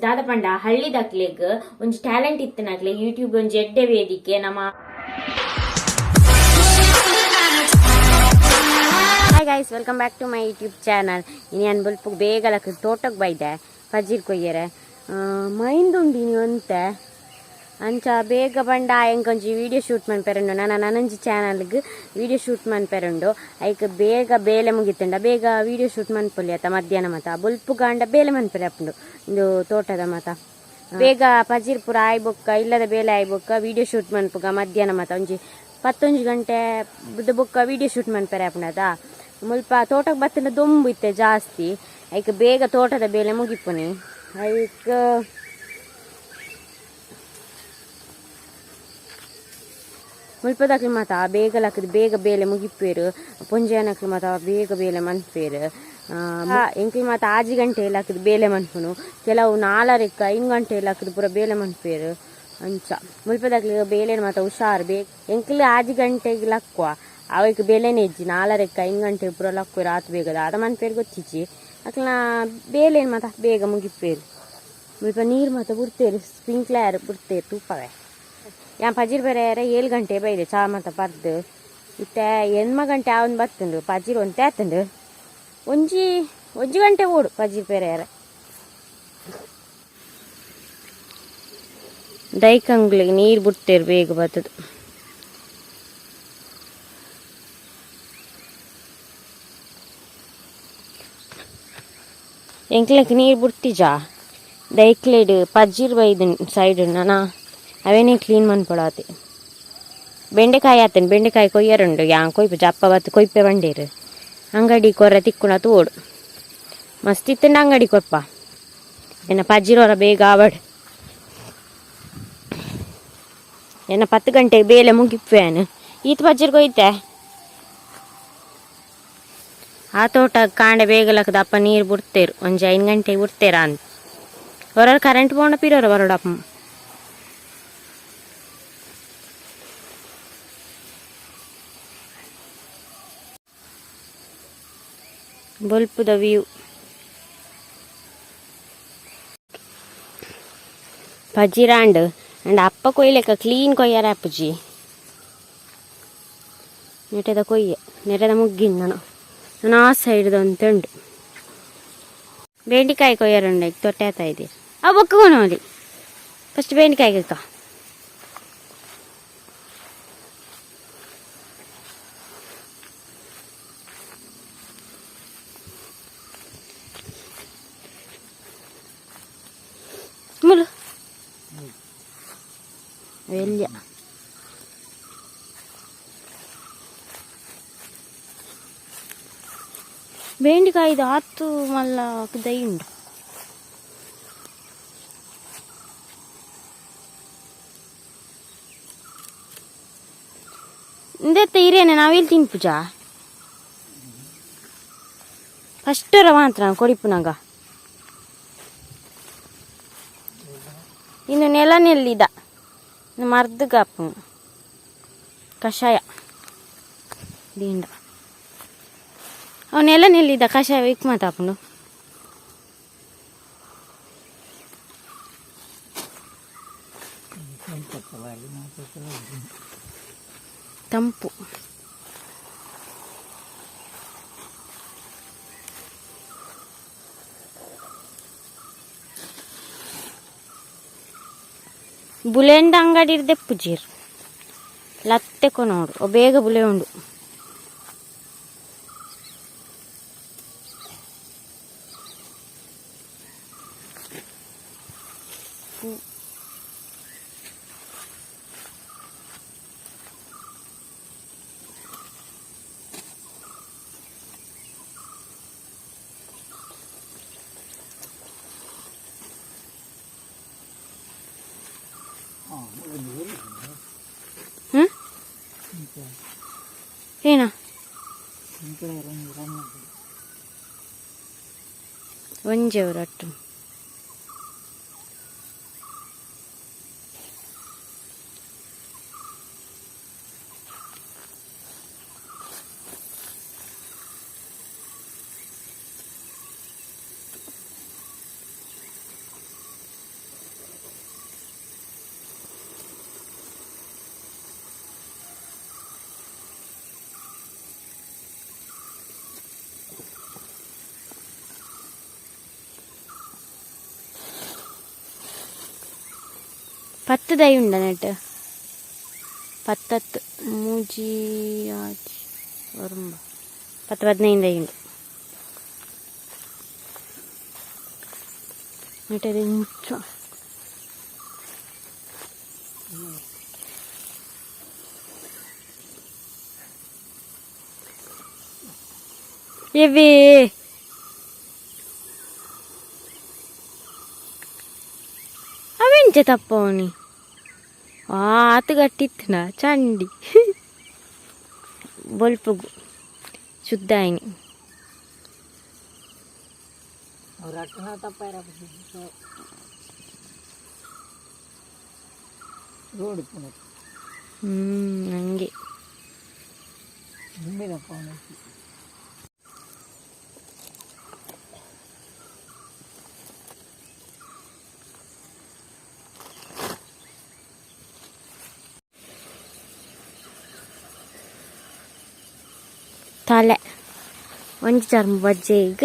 ದಾದ ಪಂಡ ಹಳ್ಳಿದಕ್ಲೆಗ್ ಒಂಜಿ ಟ್ಯಾಲೆಂಟ್ ಇತ್ತಿನಕ್ಲೆ ಯೂಟ್ಯೂಬ್ ಒಂಜಿ ಎಡ್ಡೆ ವೇದಿಕೆ ನಮ್ಮ. Hi guys, welcome back to my YouTube channel. ಇನಿ ಯಾನ್ ಬೊಲ್ಪುಗ್ ಬೇಗ ಲಕ್ ತೋಟಗ್ ಬೈದೆ ಪಜಿರ್ ಕೊಯ್ಯರೆ ಮೈಂದುಂಡು ಇನಿ ಒಂತೆ. ಅಂಚ ಬೇಗ ಬಂಡ ಎಂಕೊಂಜಿ ವೀಡಿಯೋ ಶೂಟ್ ಮನ್ಪೆರುಂಡು. ನನ ನನೊಂಜಿ ಚಾನಲ್ಗ್ ವೀಡಿಯೋ ಶೂಟ್ ಮನ್ಪೆರುಂಡು. ಐಕ್ ಬೇಗ ಬೇಲೆ ಮುಗಿತುಂಡ ಬೇಗ ವೀಡಿಯೋ ಶೂಟ್ ಮನ್ಪೊಲಿ ಅತ್ತ. ಮಧ್ಯಾಹ್ನ ಮತ ಬೊಲ್ಪುಗಾಂಡ ಬೇಲೆ ಮನ್ಪೆರೆ ಆಪುಂಡು. ಇಂದು ತೋಟದ ಮತ ಬೇಗ ಪಜಿರ್ ಪೂರ ಆಯ್ ಬೊಕ್ಕ ಇಲ್ಲದ ಬೇಲೆ ಆಯ್ ಬೊಕ್ಕ ವೀಡಿಯೋ ಶೂಟ್ ಮನ್ಪುಗ. ಮಧ್ಯಾಹ್ನ ಮತ ಒಂಜಿ ಪತ್ತೊಂಜಿ ಗಂಟೆ ಬುದ್ಧ ಬೊಕ್ಕ ವೀಡಿಯೋ ಶೂಟ್ ಮನ್ಪೆರೆ ಆಪುಂಡದ. ಮುಲ್ಪ ತೋಟಕ್ಕೆ ಬತ್ತಿನ ದೊಂಬು ಇತ್ತೆ ಜಾಸ್ತಿ. ಐಕ್ ಬೇಗ ತೋಟದ ಬೇಲೆ ಮುಗಿಪುನಿ. ಐಕ್ ಮುಲ್ಪದಕ್ಲು ಮಾತ ಬೇಗ ಲಕ್ಕದ್ ಬೇಗ ಬೇಲೆ ಮುಗಿಪೇರು. ಪೊಂಜೆನಕ್ಲು ಮಾತ ಬೇಗ ಬೇಲೆ ಮನ್ಪೇರು. ಎಂಕ್ಲು ಮಾತ ಆಜಿ ಗಂಟೆ ಲಕ್ಕದ್ ಬೇಲೆ ಮನ್ಪುನು. ಕೆಲವು ನಾಲರೆಕ್ಕ 5 ಗಂಟೆ ಲಕ್ಕದ್ ಪೂರ ಬೇಲೆ ಮನ್ಪೇರು. ಅಂಚ ಮುಲ್ಪದಕ್ಲು ಬೇಲೆ ಮಾತ ಹುಷಾರು ಬೇಗ. ಎಂಕ್ಲು ಆಜಿ ಗಂಟೆಗೆ ಲಕ್ಕುವ, ಅವೆಕ್ ಬೇಲೆನೇ ಇಜ್ಜಿ. ನಾಲರೆಕ್ಕ 5 ಗಂಟೆ ಪೂರ ಲಕ್ಕುವೆರ್. ಆತ್ ಬೇಗ ದಾದ ಮನ್ಪೇರು ಗೊತ್ತಿಜ್ಜಿ. ಅಕ್ಲ್ನ ಬೇಲೆ ಮಾತ ಬೇಗ ಮುಗಿಪೇರು. ಮುಲ್ಪ ನೀರು ಮಾತ ಬುಡ್ತೇರು, ಸ್ಪ್ರಿಂಕ್ಲರ್ ಬುಡ್ತೇರು ತೂಪವೆ. ಯಾನ್ ಪಜಿರ್ ಬೇರೆ 7 ಗಂಟೆ ಬೈದೆ ಚಾ ಮಾತ ಪರ್ದು. ಇತ್ತೆ 8 ಗಂಟೆ ಆವೊಂದು ಬತ್ತುಂಡು. ಪಜಿರ್ ಒಂತೆ ಆತುಂಡು. ಒಂಜಿ ಒಂಜಿ ಗಂಟೆ ಓಡು ಪಜಿರ್ ಪೆರೆಯರೆ. ದೈಕಂಗ್ಲಿಗೆ ನೀರು ಬುಡ್ತೇರು ಬೇಗ ಬತ್ತದು. ಎಂಕ್ಲೆಗ್ ನೀರು ಬುಡ್ತಿಜಾ ದೈಕ್ಲೆಡ್ ಪಜಿರ್ ಬೈದು ಸೈಡ್ ನನ ಅವೇನೇ ಕ್ಲೀನ್ ಮನ್ಪೊಡಾತೆ. ಬೆಂಡೆಕಾಯಿ ಆತನ್ ಬೆಂಡೆಕಾಯಿ ಕೊಯ್ಯರುಂಡು. ಯಾನ್ ಕೊಯ್ಪು ಜಪ್ಪ ಬತ್ತು ಕೊಯ್ಪೆ ಬಂಡೇರು. ಅಂಗಡಿ ಕೊರ್ರೆ ತಿಕ್ಕುಣ ತೋಡು ಮಸ್ತ್ ಇತ್ತುಂಡ ಅಂಗಡಿ ಕೊರ್ಪ. ಎನ್ನ ಪಜಿರೋರ ಬೇಗ ಆವಡ್. ಎನ್ನ 10 ಗಂಟೆಗೆ ಬೇಲೆ ಮುಗಿಪ್ಪೇನು. ಈತ್ ಪಜಿರ್ ಕೊಯ್ತೆ. ಆ ತೋಟ ಕಾಂಡೆ ಬೇಗ ಲಕ್ಕದ ಅಪ್ಪ ನೀರು ಬಿಡ್ತೇರು. ಒಂಜಿ 5 ಗಂಟೆಗೆ ಬಿಡ್ತೇರ ಅಂತ. ಹೊರ ಕರೆಂಟ್ ಪೋಂಡ ಪಿರೋರ ಬರೋಡಪ್ಪ. ಬೊಲ್ಪುದ ವ್ಯೂ. ಪಜಿರಾಂಡ್ ಅಂಡ್ ಅಪ್ಪ ಕೊಯ್ಲೆಕ್ಕ ಕ್ಲೀನ್ ಕೊಯ್ಯಾರ ಅಪ್ಪುಜಿ. ನೆಟೆದ ಕೊಯ್ಯೆ ನೆಟೆದ ಮುಗ್ಗಿನ ನಾನು ನಾನು ಆ ಸೈಡ್ದ ಅಂತ ಉಂಡು. ಬೆಂಡೆಕಾಯಿ ಕೊಯ್ಯಾರುಂಡು ಈಗ ತೊಟ್ಟೆ ಆತ ಇದೆ. ಆ ಬೊಕ್ಕ ಕೊನೋಲಿ ಫಸ್ಟ್ ಬೆಂಡೆಕಾಯಿ ಕೊಯ್ಕ. ಮುಲು ಎಲ್ಯ ಬೆಂಡೆಕಾಯಿದ ಆತು ಮಲ್ಲ ದೈ ಉಂಡು. ಇಂದೆತ್ತ ಇರೇನೆ ನಾವಿಲ್ಲಿ ತಿನ್ಪುಜಾ ಫಸ್ಟ್ ಮಾತ್ರ ಕೊಡಿಪುನಾಗ. ಇನ್ನು ನೆಲ ನೆಲ್ಲಿದ ಮರ್ದು ಕಾಪು ಕಷಾಯ ದಿಂಡ. ಅವು ನೆಲ ನೆಲ್ಲಿದ ಕಷಾಯ ಇಕ್ ಮಾತಾಪುಂಡು. ತಂಪು. ಬುಲೆಂಡ ಅಂಗಡಿ ದೆಪ್ಪುಜೀರ್ ಲತ್ತೆ ಕೊನೋಡು. ಓ ಬೇಗ ಬುಲೆ ಉಂಡು. ಹ್ಮ್ ಏನ ಒಂಜಿ ಅಟ್ಟು. ಪತ್ತು ದೈ ಉಂಡ ನೆಟ್ ಪತ್ತತ್ತು ಮೂಜಿ ಆಜಿ ಒರುಂಬ ಪತ್ತು 15 ದೈ ಉಂಡು ನೆಟ್ ಇಂಚ ಎವ್ವೇ ಅವೆಂಚ ತಪ್ಪವನಿ ಆತು ಗಟ್ಟಿತ್ತನ ಚಂಡಿ ಬೊಲ್ಪುಗು ಶುದ್ಧ ಆಯ್ನಿ ರೋಡ್ ಹಂಗೆ ತಲೆ ಒಂಜಿ ಚರ್ಮ ಬಜ್ಜೆಗ್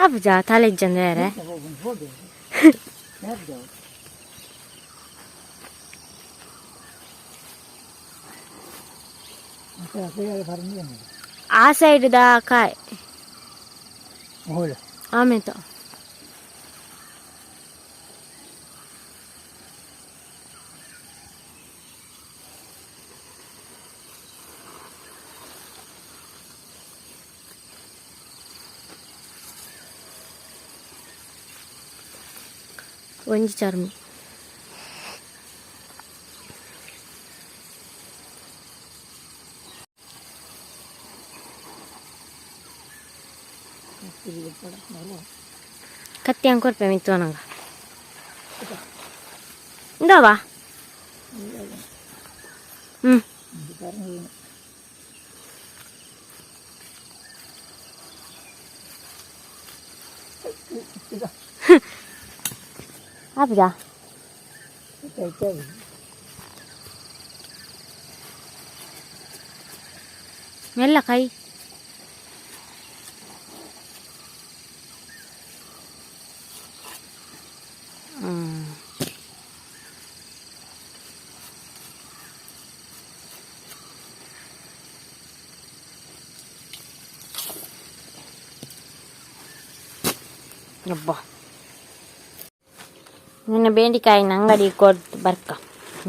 ಆಪುಜ ತಲೆ ಇಜ್ಜಂದ್ರೆ ಬೇರೆ ಆ ಸೈಡ್ the ಕಾಯ್ ಆಮೇತ ಒಂಜಿ ಚರ್ಮ ಕತ್ತಿ ಅಂಕೊರ್ಪೆ ಮಿತ್ತು ನಂಗ ಇಂದವಾ ಹ್ಞೂ ಆಪುಜಾ ಮೆಲ್ಲ ಕೈ ಅಬ್ಬಾ ನಿನ್ನ ಬೆಂಡೆಕಾಯಿನ ಅಂಗಡಿ ಕೊಟ್ಟು ಬರ್ಕ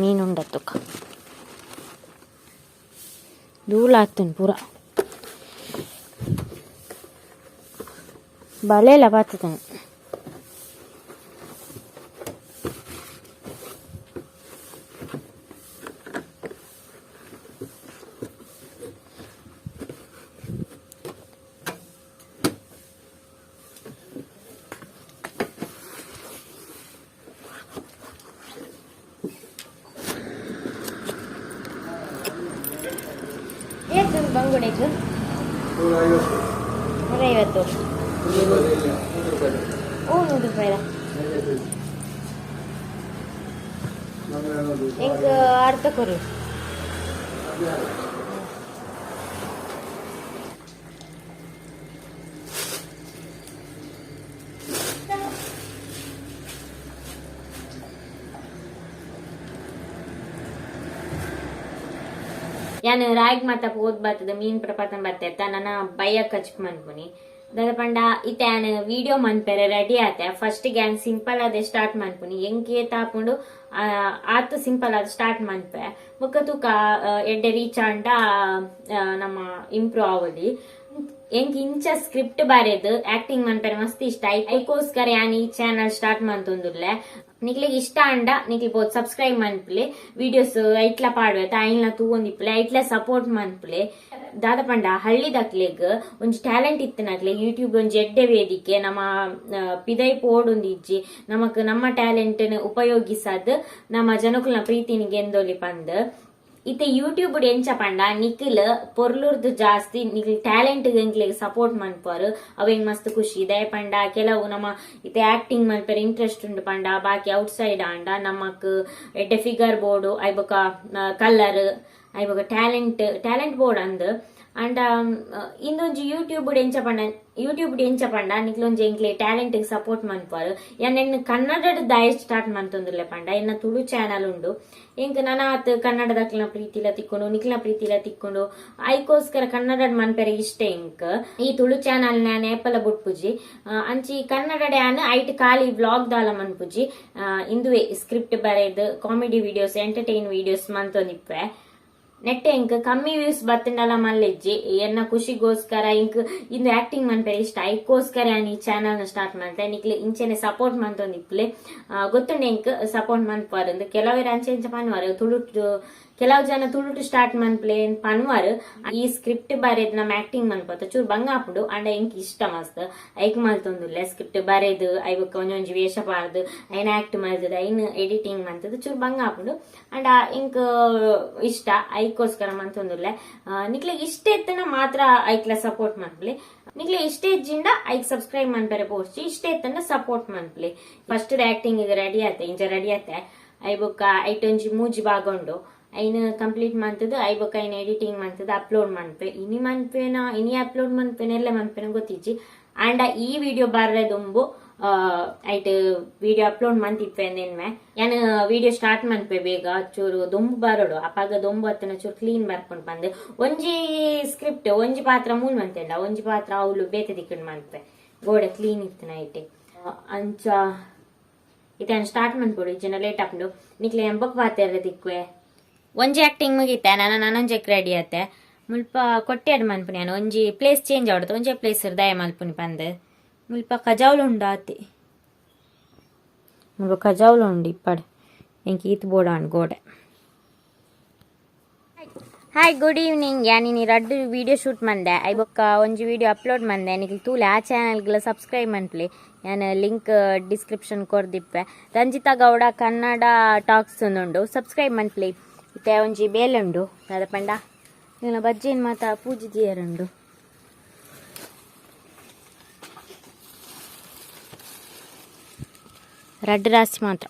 ಮೀನುಂಡತ್ತುಕ ಧೂಳು ಆಗ್ತೇನೆ ಪೂರ ಬಲೆಲ್ಲ ಬರ್ತದೆ. ಬಂಗುಡೆಗೆ 150. ಓ 100 ರೂಪಾಯಿ ಎಂಕ್ ಅರ್ಧ ಕೊರು. ಯಾನ್ ರಾಯ್ಗ್ ಮಾತ ಪೋದ್ ಬರ್ತದ ಮೀನ್ ಪ್ರಪಾತ ಬರ್ತೈತ ನನ್ನ ಬಯ್ಯ ಕಚ್ಕ್ ಮನ್ಪುನಿ ದಾದ ಪಂಡ ಇತ್ತೆ ಯಾನ್ ವಿಡಿಯೋ ಮನ್ಪೆರೆ ರೆಡಿ ಆತೆ. ಫಸ್ಟ್ ಯಾನ್ ಸಿಂಪಲ್ ಆದೆ ಸ್ಟಾರ್ಟ್ ಮನ್ಪುನಿ ಎಂಕ್ ಏತ್ ಆಪುಂಡು ಆತ್ ಸಿಂಪಲ್ ಆದ್ ಸ್ಟಾರ್ಟ್ ಮನ್ಪೆ ಬೊಕ್ಕ ತೂಕ ಎಡ್ಡೆ ರೀಚ್ ಆಂಡ ನಮ್ಮ ಇಂಪ್ರೂವ್ ಆವೊಲಿ. ಎಂಕ್ ಇಂಚ ಸ್ಕ್ರಿಪ್ಟ್ ಬರೆದು ಆಕ್ಟಿಂಗ್ ಮನ್ಪೆರೆ ಮಸ್ತ್ ಇಷ್ಟ. ಐಕೋಸ್ಕರ ಯಾನ್ ಈ ಚಾನಲ್ ಸ್ಟಾರ್ಟ್ ಮಂತೊಂದುಲ್ಲೆ. ನಿಕ್ಲೆಗ್ ಇಷ್ಟ ಅಂಡ ನಿಕ್ಲೆ ಪೋದು ಸಬ್ಸ್ಕ್ರೈಬ್ ಮನ್ಪುಲೆ, ವಿಡಿಯೋಸ್ ಐಟ್ಲ ಪಾಡ್ವೆ ಐನ್ಲ ತೂವೊಂದಿಪ್ಪುಲೆ, ಐಟ್ಲ ಸಪೋರ್ಟ್ ಮನ್ಪುಲೆ. ದಾದ ಪಂಡ ಹಳ್ಳಿದಕ್ಲೆಗ್ ಒಂಜಿ ಟ್ಯಾಲೆಂಟ್ ಇತ್ತಿನಕ್ಲೆ ಯೂಟ್ಯೂಬ್ ಒಂಜಿ ಎಡ್ಡೆ ವೇದಿಕೆ. ನಮ್ಮ ಪಿದೈ ಪೋಡೊಂದಿಜ್ಜಿ ನಮಕ್ ನಮ್ಮ ಟ್ಯಾಲೆಂಟ್ ಉಪಯೋಗಿಸದ್ ನಮ್ಮ ಜನಕುಲ್ನ ಪ್ರೀತಿನ ಗೆಂದೊಲಿ ಪಂದ್. ಇತ್ತೆ ಯೂಟ್ಯೂಬ್ ಎಂಚ ಪಂಡ ನಿಖಿಲ್ ಪೊರ್ಲುರ್ದು ಜಾಸ್ತಿ ನಿಖಿಲ್ ಟ್ಯಾಲೆಂಟ್ ಎಂಕ್ಲೆಗ್ ಸಪೋರ್ಟ್ ಮನ್ಪುವರು, ಅವೆಂಗ್ ಮಸ್ತ್ ಖುಷಿ. ದಯ ಪಂಡ ಕೆಲವು ನಮ್ಮ ಇತ್ತೆ ಆಕ್ಟಿಂಗ್ ಮನ್ಪೆರೆ ಇಂಟ್ರೆಸ್ಟ್ ಉಂಡು ಪಂಡ ಬಾಕಿ ಔಟ್ ಸೈಡ್ ಆಂಡ ನಮಕ್ ಎಡ್ಡೆ ಫಿಗರ್ ಬೋರ್ಡು ಐಬೊಕ ಕಲರ್ ಐಬೊಕ talent talent board ಅಂದ್ ಅಂಡ ಇಂದೊಂಜಿ ಯೂಟ್ಯೂಬ್ ಎಂಚ ಪಂಡ ಯೂಟ್ಯೂಬ್ ಎಂಚ ಪಂಡ ನಿಕ್ಲೊಂಜಿ ಎಂಕ್ಲೆ ಟ್ಯಾಲೆಂಟ್ ಸಪೋರ್ಟ್ ಮನ್ಪಾರು. ಯಾನ್ ಎನ್ನ ಕನ್ನಡದ ದಾಯ ಸ್ಟಾರ್ಟ್ ಮಂತೊಂದುಲ್ಲೆ ಪಂಡ ಎನ್ನ ತುಳು ಚಾನಲ್ ಉಂಡು. ಎಂಕ್ ನನಾತ್ ಕನ್ನಡದಕ್ಲೆನ ಪ್ರೀತಿಲ ತಿಕ್ಕೊಂಡು ನಿಕ್ಲೆನ ಪ್ರೀತಿಲ ತಿಕ್ಕೊಂಡು ಐಕೋಸ್ಕರ ಕನ್ನಡ ಮನ್ಪೆರೆ ಇಷ್ಟ ಎಂಕ್. ಈ ತುಳು ಚಾನಲ್ ನಾನ್ ಏಪಲ ಬುಟ್ಪುಜಿ. ಅಂಚಿ ಕನ್ನಡ ಡ್ಯಾನ್ ಐಟ್ ಖಾಲಿ ವ್ಲಾಗ್ ದಾಲ ಮನ್ಪುಜಿ. ಇಂದುವೆ ಸ್ಕ್ರಿಪ್ಟ್ ಬರೆದು ಕಾಮಿಡಿ ವಿಡಿಯೋಸ್ ಎಂಟರ್ಟೈನ್ ವಿಡಿಯೋಸ್ ಮಂತೊಂದಿಪ್ಪೆ. ನೆಟ್ ಎಂಕ್ ಕಮ್ಮಿ ವ್ಯೂಸ್ ಬತ್ತಂಡಲ ಮಲ್ಲೆಜ್ಜಿ. ಎನ್ನ ಖುಷಿಗೋಸ್ಕರ ಇಂಕ್ ಇಂದು ಆಕ್ಟಿಂಗ್ ಮನ್ಪೆರೆ ಇಷ್ಟ ಐಕೋಸ್ಕರ ಯಾನ್ ಈ ಚಾನಲ್ ನ ಸ್ಟಾರ್ಟ್ ಮಲ್ತೆ. ನಿಕ್ಲೆ ಇಂಚೆನೆ ಸಪೋರ್ಟ್ ಮಂತೊಂದಿಪ್ಪುಲೆ. ಗೊತ್ತುಂಡು ಎಂಕ್ ಸಪೋರ್ಟ್ ಮನ್ಪಾರು. ಕೆಲವೆರ್ ಅಂಚೆ ಇಂಚ ಪನ್ವಾರು ತುಳುಟು, ಕೆಲವು ಜನ ತುಳುಟು ಸ್ಟಾರ್ಟ್ ಮನ್ಪ್ಲೆ ಪನ್ವಾರು. ಈ ಸ್ಕ್ರಿಪ್ಟ್ ಬರೆದ್ ನಮ್ಮ ಆಕ್ಟಿಂಗ್ ಮನ್ಪತ್ತ ಚೂರು ಬಂಗ ಆಪುಂಡು. ಅಂಡ ಎಂಕ್ ಇಷ್ಟ ಮಸ್ತ್ ಐಕ್ ಮಲ್ತೊಂದುಲ್ಲೆ. ಸ್ಕ್ರಿಪ್ಟ್ ಬರೆದು I ಬೊಕ್ಕ ಒಂಜೊಂಜಿ ವೇಷ ಪಾಡ್ದು ಐನ್ ಆಕ್ಟ್ ಮಲ್ತದ ಐನ್ ಎಡಿಟಿಂಗ್ ಮಂತದ ಚೂರು ಬಂಗ ಆಪುಂಡು. ಅಂಡ ಎಂಕ್ ಇಷ್ಟ ಐಕೋಸ್ಕರ ಮಂತೊಂದುಲ್ಲೆ. ನಿಕ್ಲೆಗ್ ಇಷ್ಟ ಇತ್ತನ ಮಾತ್ರ ಐಕ್ಲ ಸಪೋರ್ಟ್ ಮನ್ಪ್ಲೆ. ನಿಕ್ಲೆ ಇಷ್ಟ ಇಜ್ಜಿಂಡ ಐಕ್ ಸಬ್ಸ್ಕ್ರೈಬ್ ಮನ್ಪೆರೆ ಪೋರ್ಚಿ. ಇಷ್ಟ ಇತ್ತಂಡ ಸಪೋರ್ಟ್ ಮನ್ಪ್ಲೆ. ಫಸ್ಟ್ ಆಕ್ಟಿಂಗ್ ಈಗ ರೆಡಿ ಆತೆ, ಇಂಚ ರೆಡಿ ಆತೆ. I ಬೊಕ್ಕ ಐಟ್ ಒಂಜಿ ಮೂಜಿ ಭಾಗ ಉಂಡು. ಐನ್ ಕಂಪ್ಲೀಟ್ ಮಂತದ I ಬೊಕ್ಕ ಐನ್ ಎಡಿಟಿಂಗ್ ಮಂತದ ಅಪ್ಲೋಡ್ ಮನ್ಪೆ. ಇನಿ ಮನ್ಪೇನ ಇನಿ ಅಪ್ಲೋಡ್ ಮನ್ಪೇನ ಎಲ್ಲ ಮನ್ಪೇನ ಗೊತ್ತಿಜ್ಜಿ. ಅಂಡ ಈ ವಿಡಿಯೋ ಬರ್ರೆ ದುಂಬು ಐಟ್ ವಿಡಿಯೋ ಅಪ್ಲೋಡ್ ಮಂತಿಪ್ಪೆ ನೆನ್ಮೆ. ಯಾನ್ ವಿಡಿಯೋ ಸ್ಟಾರ್ಟ್ ಮನ್ಪೆ ಬೇಗ ಚೂರು ದೊಂಬು ಬರೋಡು. ಅಪಾಗ ದೊಂಬು ಹತ್ತನ ಚೂರು ಕ್ಲೀನ್ ಬರ್ಕೊಂಡು ಬಂದು ಒಂಜಿ ಸ್ಕ್ರಿಪ್ಟ್ ಒಂಜಿ ಪಾತ್ರ ಮೂಲ್ ಮಂತೆಂಡ ಒಂಜಿ ಪಾತ್ರ ಅವ್ಲು ಬೇತೆ ದಿಕ್ಕಂಡ್ ಮನ್ಪೆ. ಗೋಡೆ ಕ್ಲೀನ್ ಇತ್ತು ನೈಟ್ ಅಂಚ ಇತ್ತೆ ಸ್ಟಾರ್ಟ್ ಮನ್ಪೊಡು ಇಜ್ಜನ ಲೇಟ್ ಆಪುಂಡು. ನಿಕ್ಲೆ ಎಂಬಕ್ ಪಾತೆರ ದಿಕ್ವೆ. ಒಂಜಿ ಆಕ್ಟಿಂಗ್ ಮುಗೀತೆ. ನಾನು ನಾನೊಂಜೆಕ್ ರೆಡಿ ಆತೆ. ಮುಲ್ಪ ಕೊಟ್ಯಾಡ್ ಮನ್ಪುನಿ. ನಾನು ಒಂಜಿ ಪ್ಲೇಸ್ ಚೇಂಜ್ ಆವಡ್ದು ಒಂಜಿ ಪ್ಲೇಸ್ ದಯ ಮಲ್ಪುನಿ ಪಂದ್. ಮುಲ್ಪ ಕಜಾವ್ಲು ಉಂಡು ಆತೆ. ಮುಲ್ಪ ಕಜಾವ್ಲು ಉಂಡು ಇಪ್ಪಡ್. ಎಂಕ್ ಈತ್ ಬೋಡಾಂಡ್ ಗೋಡೆ. Hi, good evening. ಯಾನಿನಿ ರಡ್ಡ್ ವಿಡಿಯೋ ಶೂಟ್ ಮಂದೆ. I ಬೊಕ್ಕ ಒಂಜಿ ವಿಡಿಯೋ ಅಪ್ಲೋಡ್ ಮಂದೆ. ನಿಕ್ಲ್ ತೂಲೆ. ಆ ಚಾನಲ್ಗಳ ಸಬ್ಸ್ಕ್ರೈಬ್ ಮನ್ಪ್ಲೆ. ಯಾನ್ ಲಿಂಕ್ ಡಿಸ್ಕ್ರಿಪ್ಷನ್ ಕೊರ್ದಿಪ್ಪೆ. ರಂಜಿತಾ ಗೌಡ ಕನ್ನಡ ಟಾಕ್ಸ್ ಉಂಡು, ಸಬ್ಸ್ಕ್ರೈಬ್ ಮನ್ಪ್ಲೆ. ಇತ್ತೆ ಒಂಜಿ ಬೇಲೆ ಉಂಡು. ದಾದ ಪಂಡ ನಿನ್ನ ಬಜ್ಜೆನ್ ಮಾತ ಪೂಜೆ ದಿಯರುಂಡು. ರಡ್ಡ್ ರಾಸಿ ಮಾತ್ರ.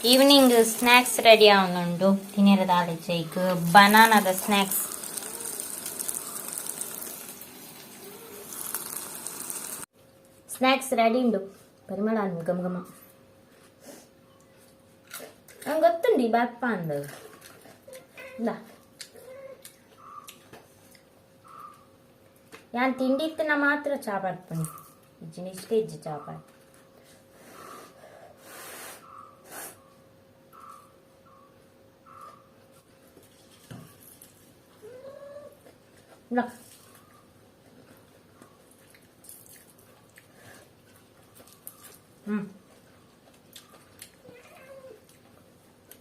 ಈವ್ನಿಂಗ್ ಸ್ನ್ಯಾಕ್ಸ್ ರೆಡಿ ಆವೊಂದುಂಡು. ತಿನಿಯರ ದಾಲ ಬನಾನದ ಸ್ನ್ಯಾಕ್ಸ್. ಸ್ನ್ಯಾಕ್ಸ್ ರೆಡಿ ಉಂಡು. ಪರಿಮಳ ಘಮ ಘಮ. ನಂಗೆ ಗೊತ್ತುಂಡು ಈ ಬಾಪ್ಪ ಅಂದು. ಇಂದಾ. ಯಾನ್ ತಿಂಡಿ ಇತ್ತನ ಮಾತ್ರ ಚಾ ಪರ್ಪುನಿ. ಇಜ್ಜಿನ ಇಷ್ಟೇ ಇಜ್ಜಿ ಚಾ ಪಾಡ್. ಇಂದಾ.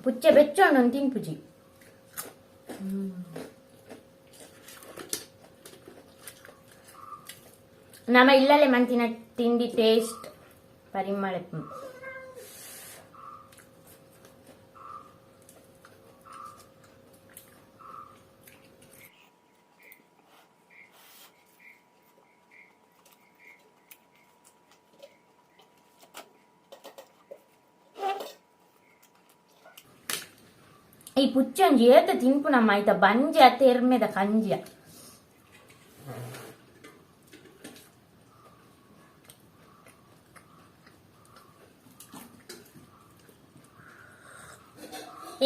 ಪುಚ್ಚೆ ಬೆಚ್ಚ ಉಂಡು ತಿನ್ಪುಜಿ. ನಮ್ಮ ಇಲ್ಲಲ್ಲೇ ಮಂತಿನ ತಿಂಡಿ ಟೇಸ್ಟ್ ಪರಿಮಳ. ಈ ಪುಚ್ಚೆ ಒಂಜಿ ಏತ ತಿನ್ಪುನಮ್ಮ. ಐತ ಬಂಜಿ ಅತ್ತ ಎರ್ಮೆದ ಕಂಜಿಯ.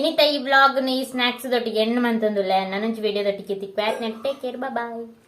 ಇನಿತ ಈ ವ್ಲಾಗ್ ಈ ಸ್ನಾಕ್ಸ್ ದೊಟ್ಟಿಗೆ ಎಣ್ಣು ಮಂತಂದುಲ್ಲ. ನನೊಂಜಿ ವಿಡಿಯೋ ದೊಟ್ಟಿಗೆ ತಿಕ್ಕು. Take care, bye.